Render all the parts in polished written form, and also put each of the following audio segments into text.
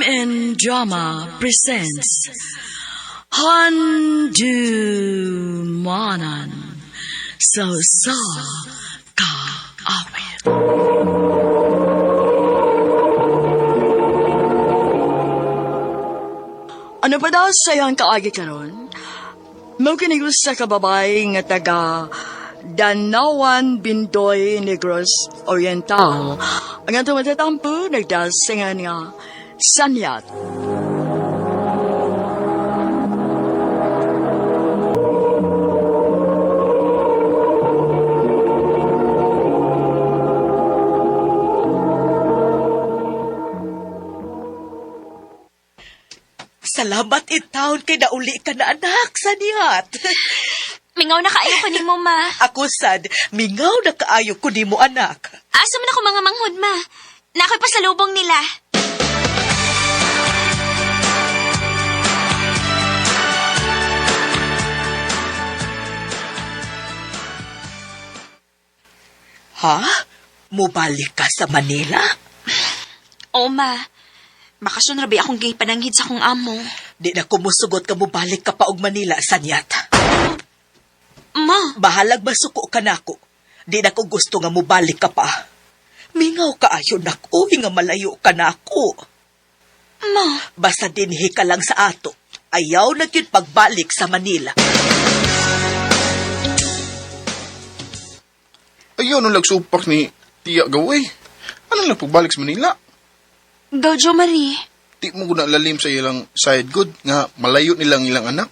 MN Drama presents Handumanan sa Usa Ka Awit. Ano pa daw sa iyang kaagi karon? Mao kini usa ka babae nga taga Danawan, Bindoy, Negros Oriental. Ang atong matatampo nagdasingan nga Sanyat. Salamat in town kay nauli ka na anak, Saniat. Mingaw na kaayo ko nimo, ma. Ako sad, mingaw na kaayo ko nimo anak. Asa man ako mga manghod, ma. Nakoy pasalubong nila. Ha? Mubalik ka sa Manila? Oo, ma. Bakasyon ra ba akong gay pananghid sa akong amo. Di na kumusugot ka mubalik ka pa og Manila, Sanyat. Ma, Bahalag masuko ka nako. Di na ko gusto nga mubalik ka pa. Mingaw kaayo nako, nga malayo ka nako. ma. Basta dinhi ka lang sa ato. Ayaw na gyud pagbalik sa Manila. Ayaw nung lagsupak ni Tia Gaway. Ano lang pagbalik sa Manila? Go, Jo Marie. Di mo guna lalim sa ilang side good nga malayo nilang ilang anak.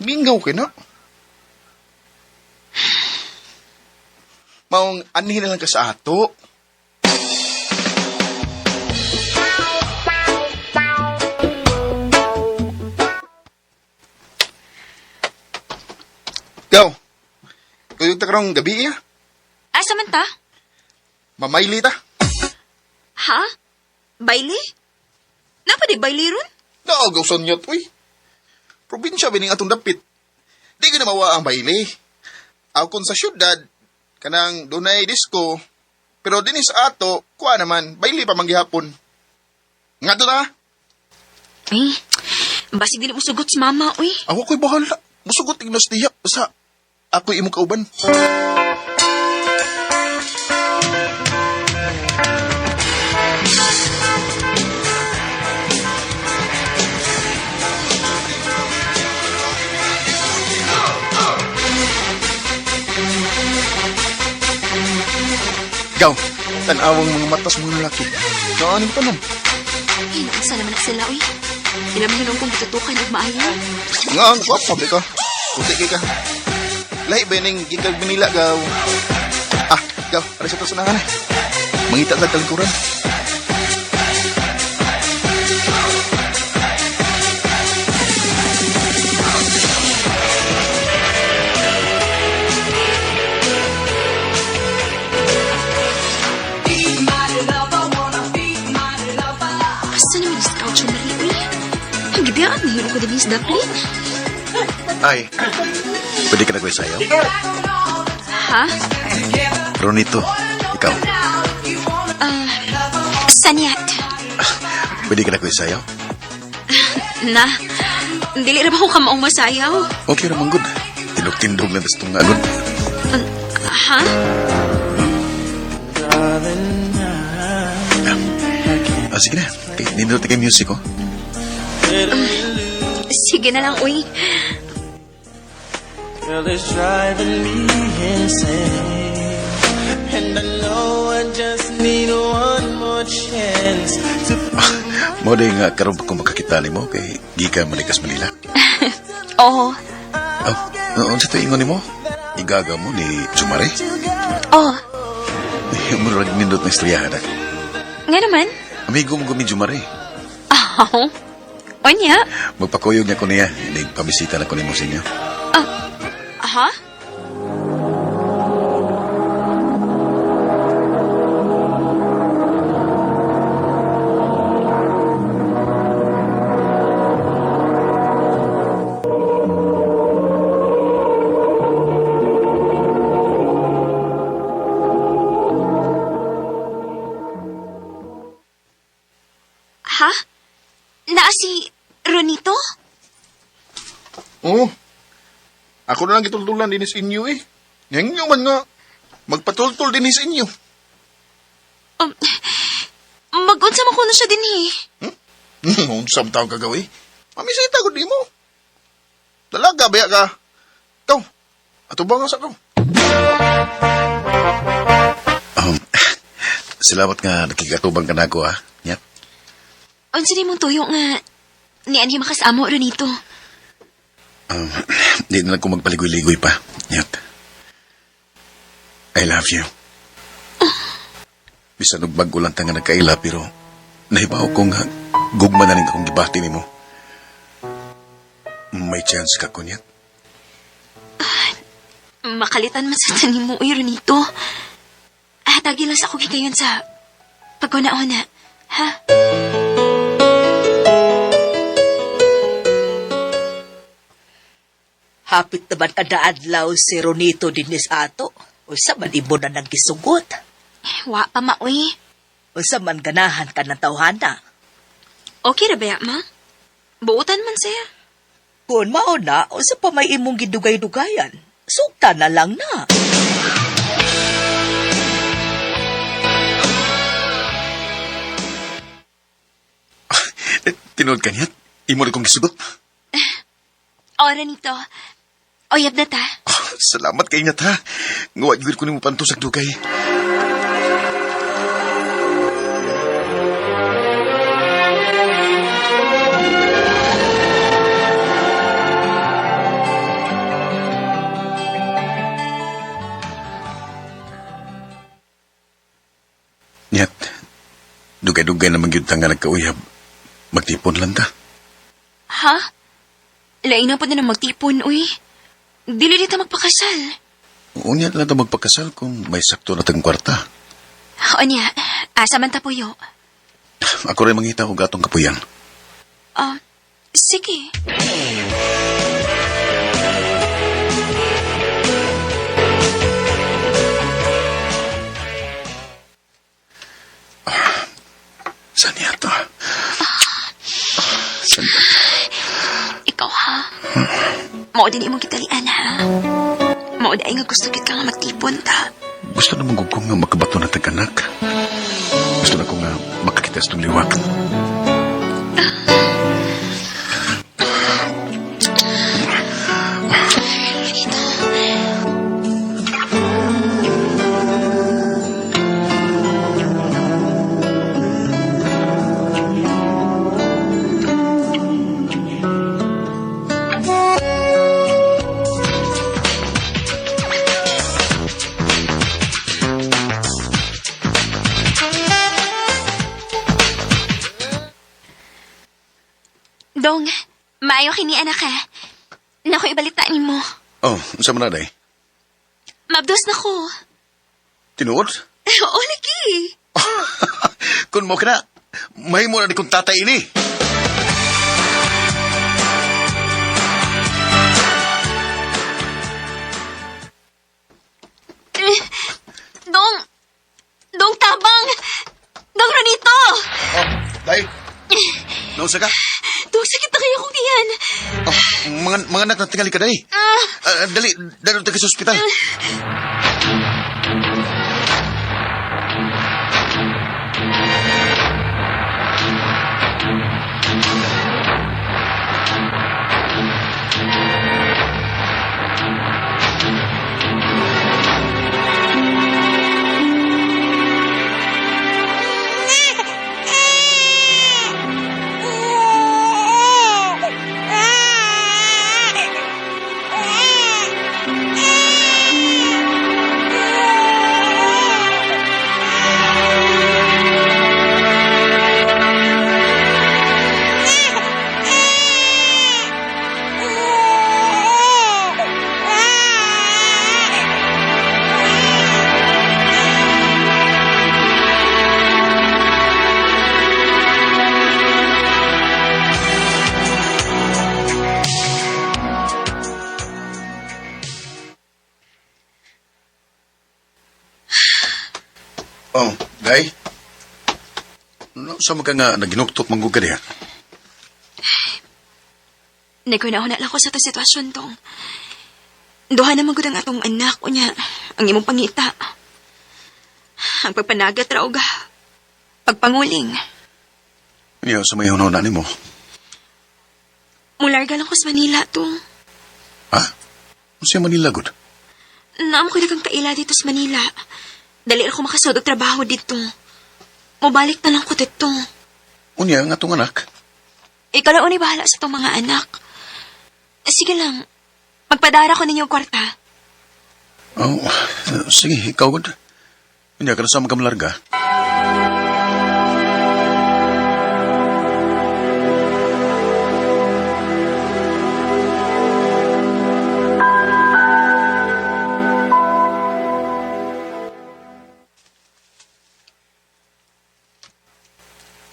Mingaw kay na. Maong anhin na lang ka sa ato. Gaw. Kuyog ta karong gabi iya. Asa man ta? Mamayli ta. Ha? Baili? Napa di baili ron? Naagaw sa niya, uy. Probinsya bining atong dapit. Di ka na mawa ang baile. Akon sa syudad, kanang dunay disco, pero dinhi sa ato, kuha naman, baile pa manggihapon. Nga to ta, Eh, basig dili mo sugot si mama, uy. ako ko'y bahala. Musugot ignos niya, basta ako'y imong kauban. Gaw, tanawang mga matas mga lalaki. Naanim tanan. Ay, naunsa naman na sila, uy. Ilam hinong kong gitutukan og maayo. Nga, ang gwapa ba ka? Puti kay ka. Lahi ba ning gikag Manila gaw? Ah, gaw, aray sa tasanahan eh. Mangita sa kalikuran. Asa naman is Gaucho Marie, uy? Ang gibiyaan, nahiro ko din sa daplin. Ay, pwede ka nagway sayo? Ha? Ronito, ikaw, Sanyat. pwede ka nagway sayo? Na, dili ra ba ko kamaong masayaw? Okay ra man gud. Tindog-tindog na tas tunga gud. Ha? Ah, sige na. Kay nindot kay music oh. Sige na lang, uy. Girl, it's driving me insane. And I know I just need one more chance to Mao day nga karon pa ko makakita nimo kay gikan man ni kas Manila. Oo. Oh, unsa to ingon nimo? Igaga mo ni Jumare? Oh, Murag nindot na istoryahan ah. nga naman. Amigo mo gumi Jumare. Oh. Onya? Magpakuyog niya ko niya. Hindi pabisita na ko nimo sa inyo. Ha? Ha? Naa si Ronito? Oo. Ako na lang gitultulan din sa inyo eh. Ngayong man nga, magpatultul din sa inyo. Mag-unsa man kuno siya dinhi. Unsa man taong kagawi? Mamisita ko di mo. Dalaga, baya ka. Ikaw, ato ba nga sa ko? Salamat nga nakikatubang ka na ako, ha? Yep. Unsa ni mong tuyo nga nianhi makasamo Ronito? Di na lang ko magpaligoy-ligoy pa. Yep. I love you. Bisan og bago lang ta nga nagkaila, pero nahibaw ko nga gugma na rin akong gibati nimo. May chance ka, kunyat. Makalitan man sa tanim mo, uy, Ronito. Hatagi lang sa ako gikayon sa paguna-una, ha? Hapit naman kada adlaw si Ronito dinis ato. Unsa man imo na nang gisugot. Wa pa maoy. Unsa man ganahan ka ng tawhana. Okay ra ba ya, ma? Buutan man siya. Kung mao na, unsa pa may imong gidugay-dugayan. Sugta na lang na. Eh, tinuod ka niya? Imo rin kong gisugot. O, Ronito. Oyab na ta. Salamat kay ingat, ha? Nga gyud ko nimo panto sa dugay. Nyat, dugay-dugay naman gyud ta nga nagkauyab. Magtipon lang ta. Ha? Lain na po na ng magtipon, uy. Dili dito magpakasal. Unya lang ta magpakasal kung may sakto na tang kwarta. O niya, asa man ta puyo. Ako rin mangita og atong kapuyan. Ah, sige. Saan niya to? Saan niya to? Ikaw ha? Mao din imong gitalian ha? Mao di ay nga gusto kit ka nga magtipon ta. Gusto naman ko nga makabato na tag anak. Gusto na ko nga makakita sa itong liwat. Dong, maayo kini anak ha. Nako ibalita nimo. Oh, unsa man na day? Mabdos na ko. Tinuod? Oo, lagi. Kung mo ka na, mahimo na ni kong tatay ini. Dong, Dong Tabang! Dong Ronito! Oh, day. Nausa ka? Dong, sakit na kayo kong tiyan. Oh, mga anak na tingali ka, day. Ah, dali, dali tayo sa ospital. Oh, day. Nausa man ka nga naginuktok manggug ka diha? Nagkunahon na lang ko sa itong sitwasyon tong. Duha naman gud ang atong anak unya ang imong pangita. Ang pagpanagat ra og pagpanguling. Niya sa may hunahuna nimo. Mularga lang ko sa Manila to. Ha? Unsa Manila gud? Naamo ko daghang kaila dito sa Manila. Dali ra ko makasud og trabaho dito. Mobalik na lang ko dito. Unya ang atong anak. Ikaw lang unay bahala sa itong mga anak. Sige lang. Magpadara ko ninyo og kwarta. Oh, sige, ikaw gud. Unya kada sa magamlarga.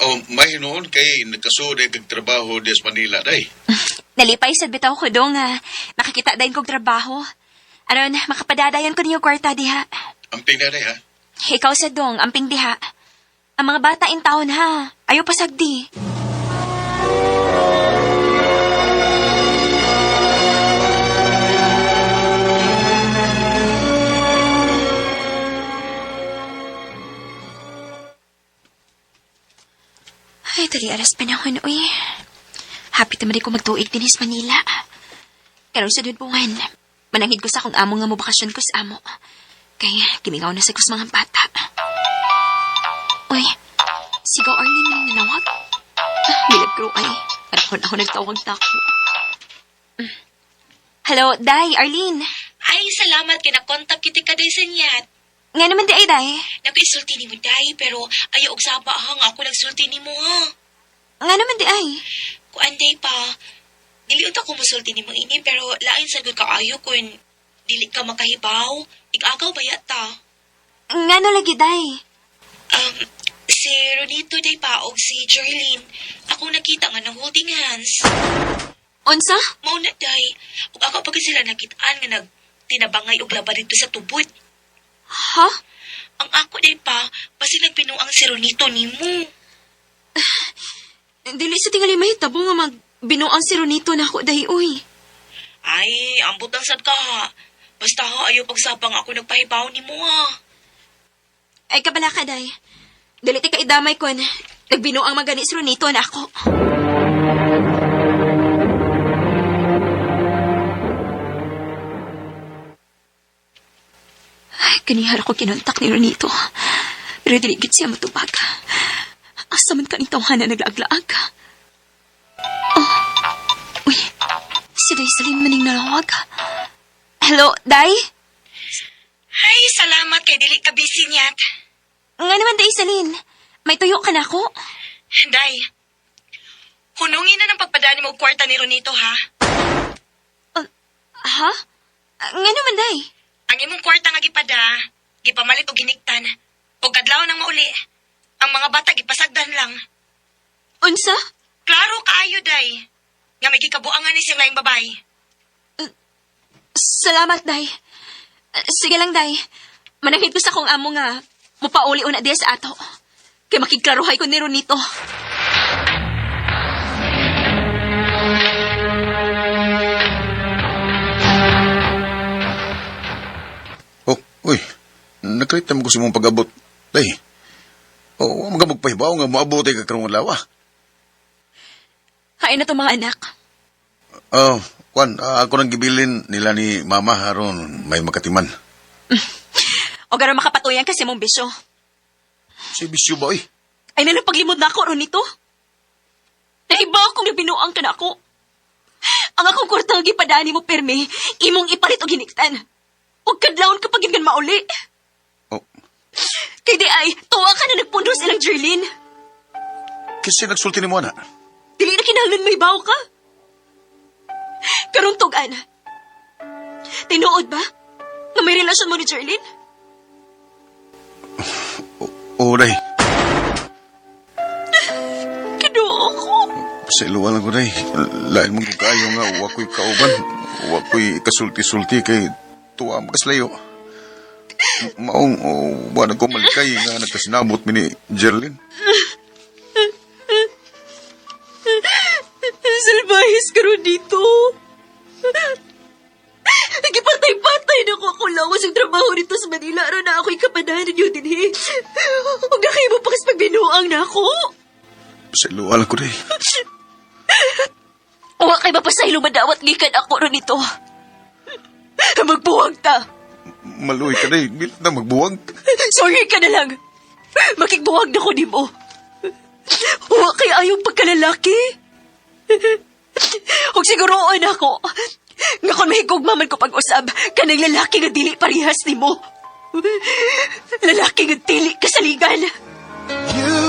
Oh, may noon kay nagkasuod kag trabaho des Manila day. Nalipay sad bitaw ko dong ah. Makakita dayon kog trabaho. Aron, makapadadayon ko ninyo kwarta diha. Amping na day ha. Ikaw sa dong, amping diha. Ang mga bata in taon ha. Ayaw pasagdi. Ay, dali aras panahon, uy. Happy naman ko magtuig din sa Manila. Karon sa buwan, mananghid ko sa akong amo nga mobakasyon ko sa amo. Kaya gimingaw na sa kus mga bata. Uy, sigaw Arlene nang nanawag. Ah, Milagro ay. Parang ako nagtawag tako. Hello, Day, Arlene. Ay, salamat kay nakontak kiti ka day sa niyat. Nga naman di ay, Day. Nagkisulti nimo day, pero ayaw og saba ha nga ako nagsulti nimo ha. Nga naman di ay. Kuan day pa. Dili unta ko mosulti nimo ini pero lain sad gud kaayo kun dili ka makahibaw. Igagaw ba yata? Nga no lagi, Day. Um, si Ronito day pa og si Jerlyn. Ako nakita nga nang holding hands. Unsa? Mao na day. Ug ako pa sila nakitaan nga nag tinabangay og laba dito sa tubod. Ha? Ang ako day pa, basi nagpinuang si Ronito nimo. Dili sa tingali mahitabo nga magbinuang si Ronito na ako, Day, uy. Ay, ambot ang sad ka ha. Basta ha, ayaw pagsabang ako nagpahibaw ni mo ha. Ay, kabala ka, Day. Dili ti kaidamay kon. Nagbinuang magani si Ronito na ako. Ay, kanihara ko kinontak ni Ronito. Pero dili gid siya matubag. Asa man kaning tawhana naglaaglaag. Oh. Uy, si Day Salim maning nalawag. Hello, Day? Ay, salamat kay dili ka busy niyat. Nga naman, Day Salin. May tuyo ka na ako. Day, hunungin na ng pagpadaan mo og kwarta ni Ronito ha. Ha? Nga naman, Day. Ang imong kwarta nga gipada, gipamalit og giniktan. Og kadlaw nang mauli. Ang mga bata gipasagdan lang. Unsa? Klaro kaayo, Day. Nga may gikabuangan ni siyang laing babae. Salamat, Day. Sige lang, Day. Mananghid ko sa akong amo nga mupauli una diya sa ato. Kay makigklaruhay ko ni Ronito. Oh, uy. Nagkalit naman ko sa imong pag-abot. Day. Oh, wa man ka magpahibaw nga moabot ay ka karong adlaw. ah. Hain na to mga anak. Oh, kwan, ako nang gibilin nila ni Mama haron may makatiman. O garo makapatuyan kasi mong bisyo. Si bisyo ba, uy? Ay nalang paglimod na ako, Ronito. Nahiba akong nabinuang ka na ako. Ang akong kwarta nga gipadani mo, perme, imong ipalit og hiniktan. Og kadlawon kapag yun mauli. Oh, Kay di ay, tuwa ka na nagpundo silang Jerlyn. kasi nagsulti ni mo na. Dili na kinahanglan may baw ka. Karong tugan. Tinuod ba? Na may relasyon mo ni Jerlyn? Oh, day. Kinuo ko. Sa iluwa lang ko, day. Lain mong kung kaayo nga, wa ko'y kauban. Wa ko'y kasulti-sulti kay tuwa makaslayo. Maong, oh, wa na ko malikay nga nagkasinabot mi ni Jerlyn. Salbahis karon dito. Nagipatay-patay na ko akong lawas ang trabaho dito sa Manila. Aron na ako'y kapanahan ninyo dinhi. Huwag na kayo mo pakas pagbinuang na ako. Pasayloa lang ko, day. Wa kay mapasaylo madawat gikan ako ron nito. Magbuwag ta. Maluoy ka, day. Dili na magbuwag. Sorry ka na lang. Makigbuwag na ko nimo. Wa kay ayong pagkalalaki. Huwag siguroon ako. Nga kung mahigugma man ko pag-usab, kanang lalaki nga dili parehas nimo. Lalaki nga dili kasaligan. You,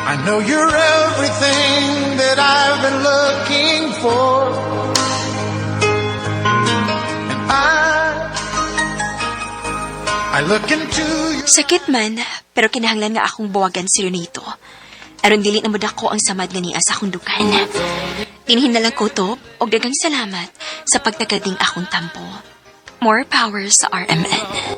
I know you're everything that I've been looking for. And I look into your Sakit man, pero kinahanglan nga akong buwagan si Renito. Aron dili na modako ang samad nga niya sa akong dughan. Tinhin na lang ko to, og daghang salamat sa pagtagading akong tampo. More power sa RMN.